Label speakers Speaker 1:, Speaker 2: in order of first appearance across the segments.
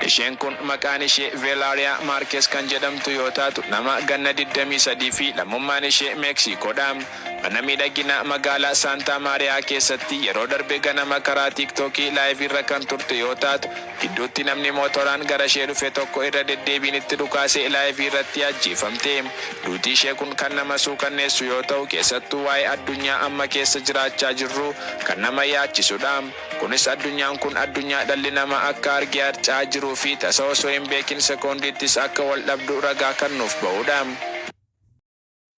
Speaker 1: Isheen kun maqaan ishee Veelaariyaa Maarkees kan jedhamtu yoo taatu, nama ganna 23 fi lammummaan ishee Meeksiikoodha. Mana miidhaginaa magaalaa Saantaa Maariyaa keessatti yeroo darbe ganama karaa Tiiktookii live irra kan turte yoo taatu, gidduutti namni mootoraan gara ishee dhufe tokko irra deddeebiin itti dhukaasee live irratti ajjeefamte. Duuti ishee kun kan nama suukanneessu yoo ta'u, keessattuu waa'ee addunyaa amma keessa jiraachaa jirru kan nama yaachisudha. Kunis addunyaan kun addunyaa dhalli namaa akka argee harca'aa jiruu fi tasa osoo hin beekin sekoondiittis akka wal dhabdu ragaa kan nuuf ba'udha.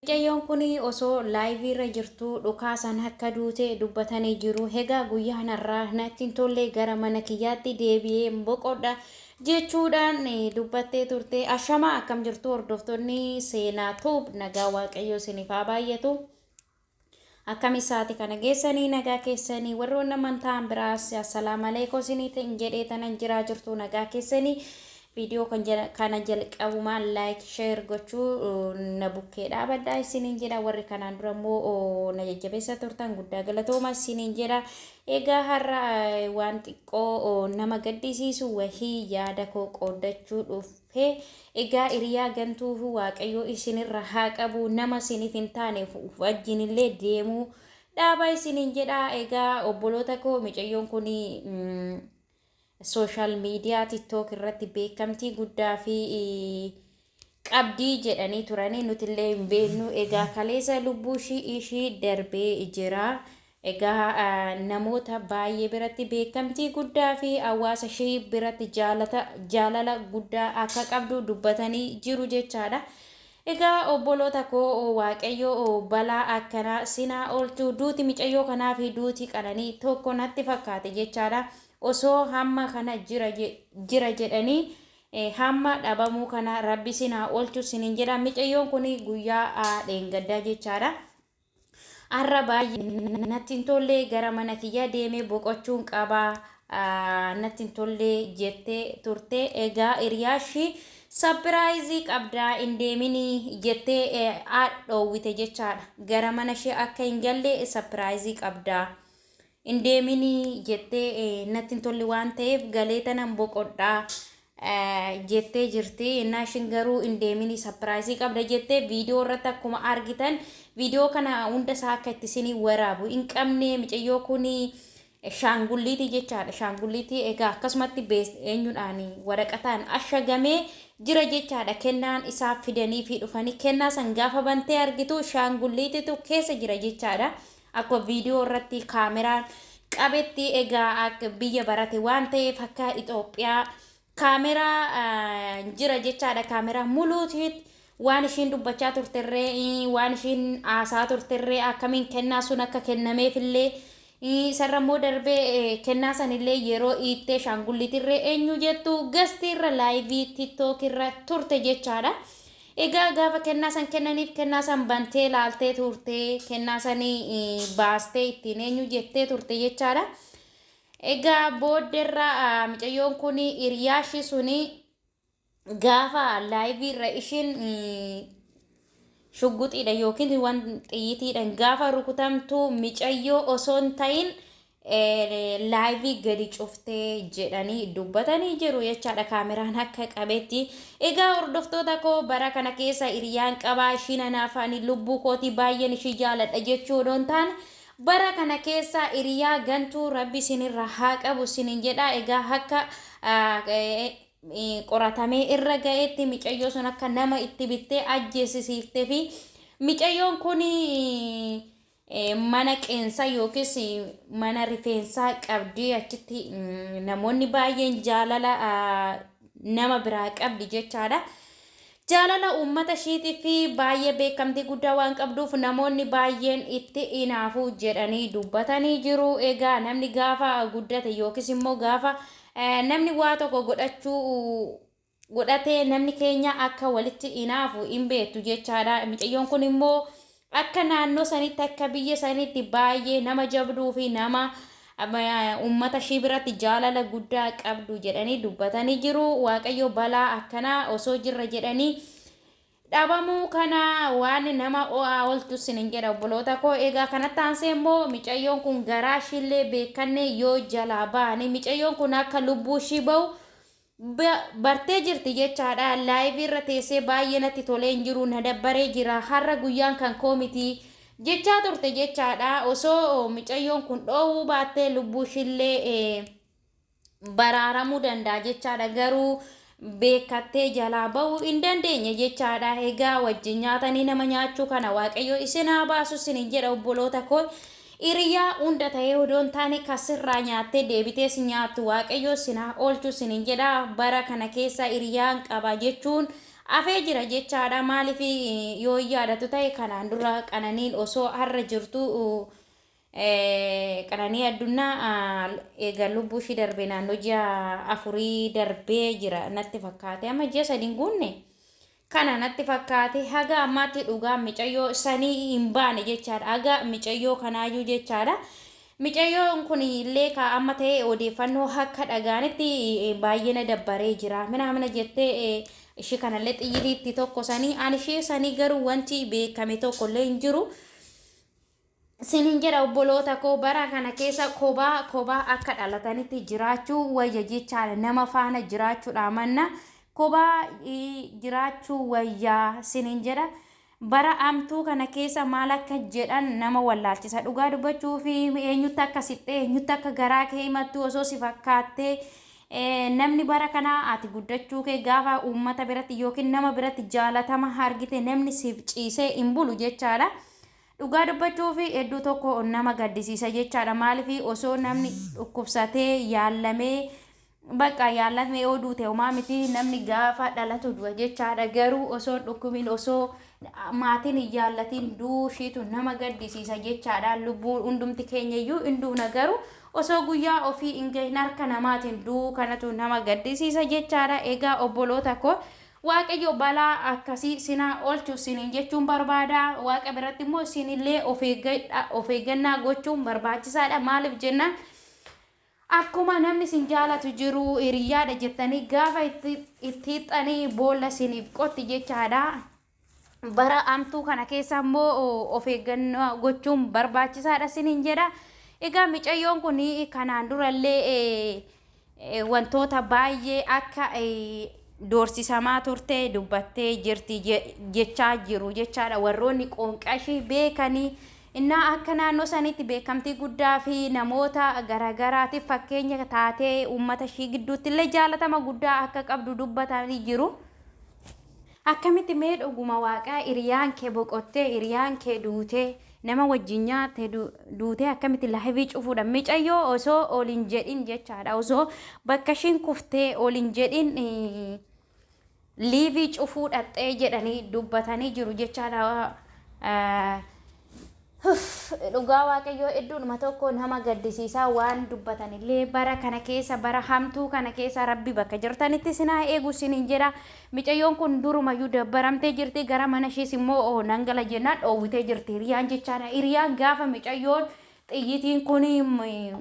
Speaker 2: Mucayyoon kun osoo live irra jirtuu dhukaasan akka duute dubbatanii jiru. Egaa guyyaan har'aa natti hin tolle, gara mana kiyyaatti deebi'ee boqodha jechuudhaan dubbattee turte. Ashamaa, akkam jirtu hordoftoonni Seenaa Tube? Nagaa Waaqayyoo isiniif haa baay'atu. Akkam isaati kana geessanii? Nagaa keessanii? Warroonni amantaan biraas assalaamu alaikum isiniitiin jedhee tanan jiraa. Jirtu, nagaa keessanii? Viidiyoo kana jalqabumaan like, share gochuu na bukkee dhaabadhaa isiniin jedha. Warri kanaan dura immoo na jajjabeessa turtan guddaa galatooma isiniin jedha. Egaa har'a waan xiqqoo nama gaddisiisu wahii yaada koo qooddachuu dhufe. Egaa hiriyaa gantuu Waaqayyoo isinirra haa qabu. Nama isiniif hin taane wajjinillee deemuu dhaaba isiniin jedha. Egaa obboloota koo, mucayyoon kun social media TikTok irratti beekamtii guddaa fi qabdii jedhanii turanii, nutillee hin beeknu. Egaa kaleessa lubbuu ishii darbee jira. Egaa namoota baay'ee biratti beekamtii guddaa fi hawaasa ishii biratti jaalala guddaa akka qabdu dubbatanii jiru jechaadha. Egaa obboloota koo, Waaqayyo balaa akkanaa sinaa oolchu. Duuti micayyoo kanaa fi duuti Qananii tokko natti fakkaate jechaadha. Osoo hamma kana jira jedhanii hamma dhabamuu kana Rabbi sinaa oolchu sinin jedha. Micayyoon kun guyyaa dheengaddaa jechaadha. Har'a baay'ee natti hin tolle, gara mana kiyya deemee boqochuun qabaa, natti hin tolle jettee turte. Egaa hiriyaashii surprise qabdaa, hin deeminii jettee dhoowwite jechaadha. Gara mana ishee akka hin galle surprise qabdaa, hin deeminii jettee, natti hin tolle waan ta'eef galee tanan boqodhaa jettee jirti. Innaa ishiin garuu hin deeminii, surprise qabda jettee, viidiyoo irratti akkuma argitan, viidiyoo kana hunda isaa akka itti isinii waraabu hin qabne. Micayyoo kun shaangulliitii jechaadha. Shaangulliitii egaa akkasumatti eenyudhaan waraqataan ashagamee jira jechaadha. Kennaan isaa fidanii fi dhufanii kennaa san gaafa bantee argitu shaangulliititu keessa jira jechaadha. Akkuma viidiyoo irratti kaameraan qabetti, egaa akka biyya barate waan ta'eef akka Itoophiyaa kaameraa jira jechaadha. Kaameraa muluuti waan ishiin dubbachaa turterree, waan ishiin haasaa turterree, akkamiin kennaa sun akka kennameefillee, isarra immoo darbee kennaa sanillee yeroo hiittee shaangulliitirree eenyu jettu guestiirra live TikTokirra turte jechaadha. Egaa gaafa kennaa san kennaniif, kennaa san bantee laaltee turte, kennaa sanii baastee ittiin eenyu jettee turte jechaadha. Egaa booddeerra mucayyoon kun hiriyaashii suni gaafa liveiirra ishiin shugguxiidha yookiin waan xiyyiitiidhaan gaafa rukutamtu, micayyoo osoo hin ta'in live gadi cuftee jedhanii dubbatanii jiru jechaadha, kaameraan akka qabetti. Egaa hordoftoota koo, bara kana keessa hiriyaan qabaa, ishiin anaaf ani lubbuu kootii baay'een ishii jaaladha jechuu odoo hin taane, bara kana keessa hiriyaa gantuu Rabbi isinirra haa qabu isinin jedha. Egaa akka qoratamee irra ga'etti, micayyoo sun akka nama itti bittee ajjeesisiiftee fi micayyoon kun mana qeensaa yookiis mana rifeensaa qabdi, achitti namoonni baay'een jaalala nama biraa qabdi jechaadha. Jaalala uummata ishiitii fi baay'ee beekamtii guddaa waan qabduuf namoonni baay'een itti hinaafu jedhanii dubbatanii jiru. Egaa namni gaafa guddate yookiis immoo gaafa namni waa tokko godhachuu godhatee, namni keenya akka walitti hinaafu hin beektu jechaadha. Mucayyoon kun immoo akka naannoo sanitti, akka biyya sanitti baay'ee nama jabduu fi nama uummata ishii biratti jaalala guddaa qabdu jedhanii dubbatanii jiru. Waaqayyo balaa akkanaa osoo jirra jedhanii dhabamuu kana waan nama o'aa ooltu sinin jedha, obboloota koo. Egaa kanatti aansee immoo micayyoon kun garaa ishiillee beekanne yoo jalaa ba'anii, micayyoon kun akka lubbuu ishii bahu Bartee jirti jechaadha. Live irra teessee baay'ee natti tolee hin jiru, na dabbaree jira, har'a guyyaan kan koo miti jechaa turte jechaadha. Osoo micayyoon kun dhoowwuu baattee lubbuu ishiillee baraaramuu danda'a jechaadha. Garuu beekattee jalaa bahuu hin dandeenye jechaadha. Egaa wajjin nyaatanii nama nyaachuu kana Waaqayyo isin haa baasu isiniin jedha, obboloota koo. Hiriyaa hunda ta'ee odoo hin taane kasirraa nyaattee deebitee si nyaattu Waaqayyo isin haa oolchu isiniin jedha. Bara kana keessa hiriyaan qaba jechuun hafee jira jechaadha. Maaliif yoo yaadatu ta'e, kanaan dura Qananiin osoo har'a jirtu, Qananii Addunyaa, egaa lubbuu ishii darbee naannoo ji'a 4 darbee jira natti fakkaate. Amma ji'a 3 hin guunne. Kana natti fakkaate, haga ammaatti dhugaa micayyoo sanii hin baane jechaadha. Haga micayyoo kanaayyuu jechaadha. Micayyoon kun illee ka amma ta'e odeeffannoo akka dhagaanitti baay'ee na dabbaree jira. Minaamina jettee ishii kanallee xiyyiitti tokko sanii ani ishee sanii garuu wanti beekame tokko illee hin jiru. Sinin jedha, obboloota koo, bara kana keessa kophaa kophaa akka dhalatanitti jiraachuu wayya jechaadha. Nama faana jiraachuudha manna kophaa jiraachuu wayyaa sinin jedha. Bara amtuu kana keessa maal akka jedhan nama wallaalchisa. Dhugaa dubbachuu fi eenyutti akka sittee, eenyutti akka garaa kee himattu osoo si fakkaattee, namni bara kanaa ati guddachuu kee gaafa uummata biratti yookiin nama biratti jaalatama argite namni siif ciisee hin bulu jechaadha. Dhugaa dubbachuu fi hedduu tokko nama gaddisiisa jechaadha. Maaliif, osoo namni dhukkubsatee yaallamee, bakka yaallamee yoo duute homaa miti, namni gaafa dhalatu du'a jechaadha. Garuu osoo dhukkubiin, osoo maatiin hin yaallatiin du'uu ishiitu nama gaddisiisa jechaadha. Lubbuu hundumti keenya iyyuu hin duuna, garuu osoo guyyaa ofii hin gahin harka namaatiin du'uu kanatu nama gaddisiisa jechaadha. Egaa obboloota koo, Waaqayyo balaa akkasii sinaa oolchu siniin jechuun barbaada. Waaqa biratti immoo isinillee of eeggannaa gochuun barbaachisaadha. Maaliif jennaan, akkuma namni isin jaalatu jiru hiriyyaadha jettanii gaafa itti hiixanii boolla isiniif qotti jechaadha. Bara amtuu kana keessa immoo of eeggannoo gochuun barbaachisaadha isiniin jedha. Egaa micayyoon kun kanaan durallee wantoota baay'ee akka doorsisamaa turte dubbattee jirti jechaa jiru jechaadha. Warroonni qoonqashii beekanii innaa akka naannoo sanitti beekamtii guddaa fi namoota garagaraatiif fakkeenya taatee uummata ishii gidduutti illee jaalatama guddaa akka qabdu dubbatanii jiru. Akkamitti mee dhuguma waaqaa hiriyaan kee boqottee, hiriyaan kee duutee, nama wajjin nyaatte duutee, akkamitti live cufuudha? Micayyoo osoo ol hin jedhin jechaadha. Osoo bakka ishiin kuftee ol hin jedhin live cufuu dhaxxee jedhanii dubbatanii jiru jechaadha. Dhugaa Waaqayyoo hedduudhuma tokko nama gaddisiisaa waan dubbatanillee. Bara kana keessa, bara hamtuu kana keessa, Rabbi bakka jirtanitti sinaa eegu sinin jedha. Micayyoon kun durumayyuu dabbaramtee jirti. Gara mana ishees immoo nan gala jennaan dhoowwitee jirti hiriyaan jechaadha. Hiriyaan gaafa micayyoon xiyyitiin kun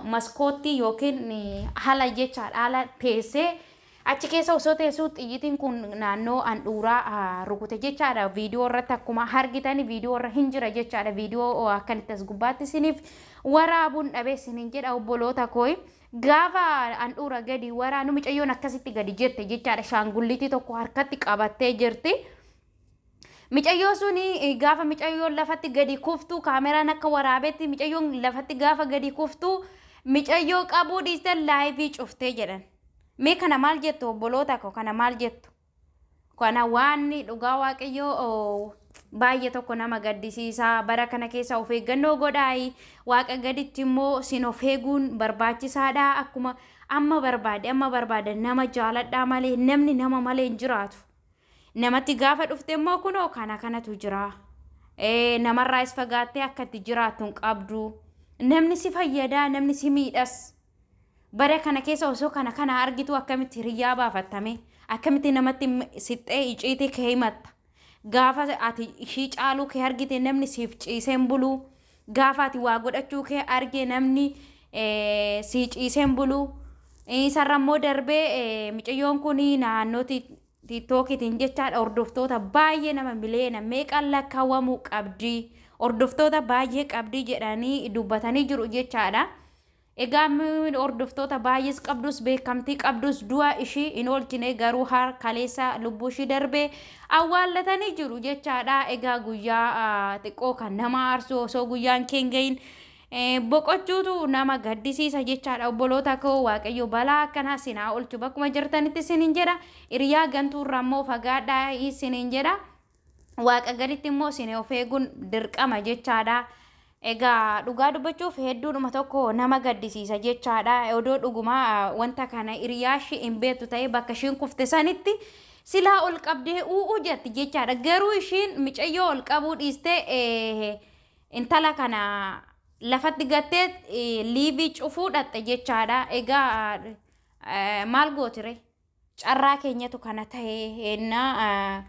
Speaker 2: maskootti yookiin haala jechaadha, haala teessee achi keessa osoo teessuu xiyyitiin kun naannoo handhuuraa rukute jechaadha. Viidiyoo irratti akkuma argitani viidiyoo irra hin jira jechaadha. Viidiyoo akkanitti as gubbaatti isiniif waraabuun dhabee isiniin jedha, obboloota kooyi. Gaafa handhuura gadi waraanu micayyoon akkasitti gadi jette jechaadha. Shaangulliitii tokko harkatti qabattee jirti. Micayyoo suni gaafa micayyoon lafatti gadi kuftu, kaameraan akka waraabetti micayyoon lafatti gaafa gadi kuftu micayyoo qabuu dhiiste live cuftee jedhan. Mee kana maal jettu, obboloota koo? Kana maal jettu? Kana waan dhugaa Waaqayyoo baay'ee tokko nama gaddisiisa. Bara kana keessa of eeggannoo godhaayi. Waaqa gaditti immoo sin of eeguun barbaachisaadha. Akkuma amma barbaade amma barbaade nama jaaladhaa malee namni nama malee hin jiraatu. Namatti gaafa dhufte immoo kunoo kana kanatu jira. Namarraas fagaattee akka itti jiraattu hin qabdu. Namni si fayyadaa, namni si miidhas. Bara kana keessa osoo kana kana argitu akkamitti hiriyyaa baafattame? Akkamitti namatti sixxee iciitii kee himatta? Gaafa ati ishii caaluu kee argite namni siif ciisee hin bulu. Gaafa ati waa godhachuu kee arge namni sii ciisee hin bulu. Isarra immoo darbee micayyoon kun naannoo TikTokiitiin jechaadha hordoftoota baay'ee nama miliyoona meeqaan lakkaawwamuu qabdi. Hordoftoota baay'ee qabdi jedhanii dubbatanii jiru jechaadha. Egaa hordoftoota baay'ees qabdus beekamtii qabdus du'a ishii hin oolchine garuu har kaleessa lubbuu ishii darbee awwaallatanii jiru jechaadha. Egaa guyyaa xiqqoo kan nama aarsu osoo guyyaan kee hin gahin boqochuutu nama gaddisiisa jechaadha. Obboloota koo Waaqayyo balaa akkanaa isin haa oolchu bakkuma jirtanitti isiniin jedha. Hiriyaa gantuurraa immoo fagaadhaa isiniin jedha. Waaqa gaditti immoo isin of eeguun dirqama jechaadha. Egaa dhugaa dubbachuuf hedduudhuma tokko nama gaddisiisa jechaadha. Odoo dhugumaa wanta kana hiriyaa ishii hin beektu ta'ee bakka ishiin kufte sanitti silaa ol qabdee u'uu jetti jechaadha. Garuu ishiin micayyoo ol qabuu dhiistee intala kana lafatti gattee liivii cufuu dhaqxe jechaadha. Egaa maal gootire? Carraa keenyatu kana ta'e ennaa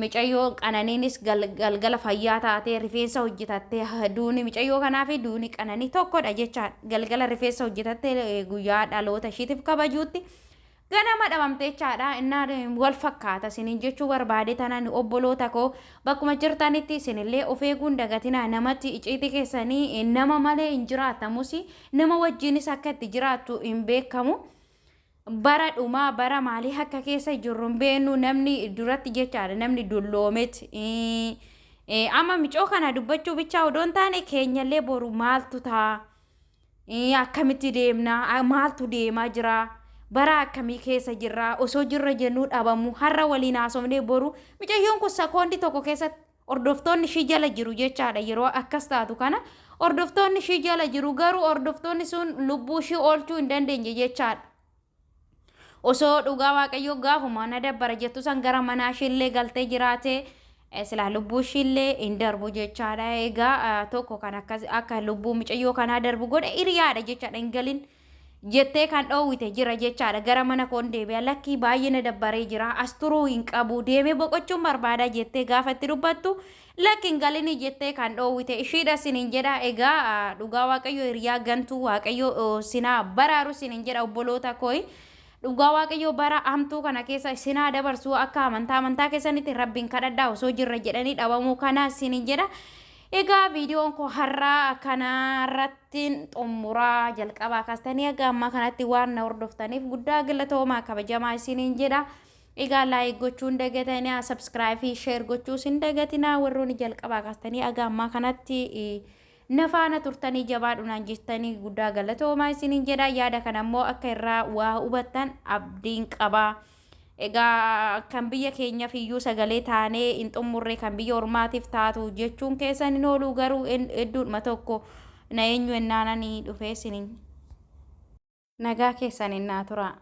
Speaker 2: micayyoo qananiinis galgala fayyaa taatee rifeensa hojjetattee duuni micayyoo kanaa fi duuni qananii tokkodha jechaadha. Galgala rifeensa hojjetattee guyyaa dhaloota ishiitiif kabajuutti ganama dhabamte jechaadha. Innaa wal fakkaata isiniin jechuu barbaade tanaan obboloota koo bakkuma jirtanitti isinillee of eeguun dagatinaa namatti iciitii keessanii nama malee hin jiraatamus nama wajjinis akka itti jiraattu hin beekamu. Bara dhumaa bara maalii akka keessa jirru hin beeknu namni duratti jechaadha namni dulloomet amma micoo kana dubbachuu bichaa odoo hin taane keenyallee boru maaltu ta'a akkamitti deemna maaltu deemaa jira bara akkamii keessa jirra osoo jirra jennuu dhabamu har'a waliin haasofnee boru micayyoon kun sakoondii tokko keessatti hordoftoonni ishii jala jiru jechaadha yeroo akkas taatu kana hordoftoonni ishii jala jiru garuu hordoftoonni sun lubbuu ishii oolchuu hin dandeenye jechaadha. Osoo dhugaa waaqayyoo gaafuma na dabbara jettu san gara manaa ishiillee galtee jiraate silaa lubbuu ishiillee hin darbu jechaadha. Egaa tokko kan akkas akka lubbuu micayyoo kanaa darbu godhe hiriyaadha jechaadha hin galin. Jettee kan dhoowwite jira jechaadha. Gara mana koon deebi'a lakkii baay'ee na dabbaree jira as turuu hin qabu deemee boqochuun barbaada jettee gaafa itti dubbattu lakki hin galini jettee kan dhoowwite ishiidha sinin jedha. Egaa dhugaa waaqayyo hiriyaa gantuu waaqayyo sinaa baraaru sinin jedha obboloota kooyi. Dhugaa waaqayyo bara hamtuu kana keessa sinaa dabarsuu akka amantaa amantaa keessanitti rabbiin kadhadhaa osoo jirra jedhanii dhabamuu kana sinin jedha. Egaa viidiyoon koo har'aa kanarrattiin xumuraa jalqabaa kaastanii haga ammaa kanatti waan na hordoftaniif guddaa galatoomaa kabajamaa isiniin jedha. Egaa like gochuu hin dagatinaa, subscribe fi share gochuus hin dagatinaa warroonni jalqabaa kaastanii haga ammaa kanatti na faana turtanii jabaadhu naan jettanii guddaa galatoomaa isiniin jedha. Yaada kana immoo akka irraa waa hubattan abdiin qaba. Egaa kan biyya keenyaaf iyyuu sagalee taanee hin xummurre kan biyya ormaatiif taatu jechuun keessan hin oolu garuu hedduudhuma tokko na eenyu ennaananii dhufee isiniin. Nagaa keessan innaa turaa.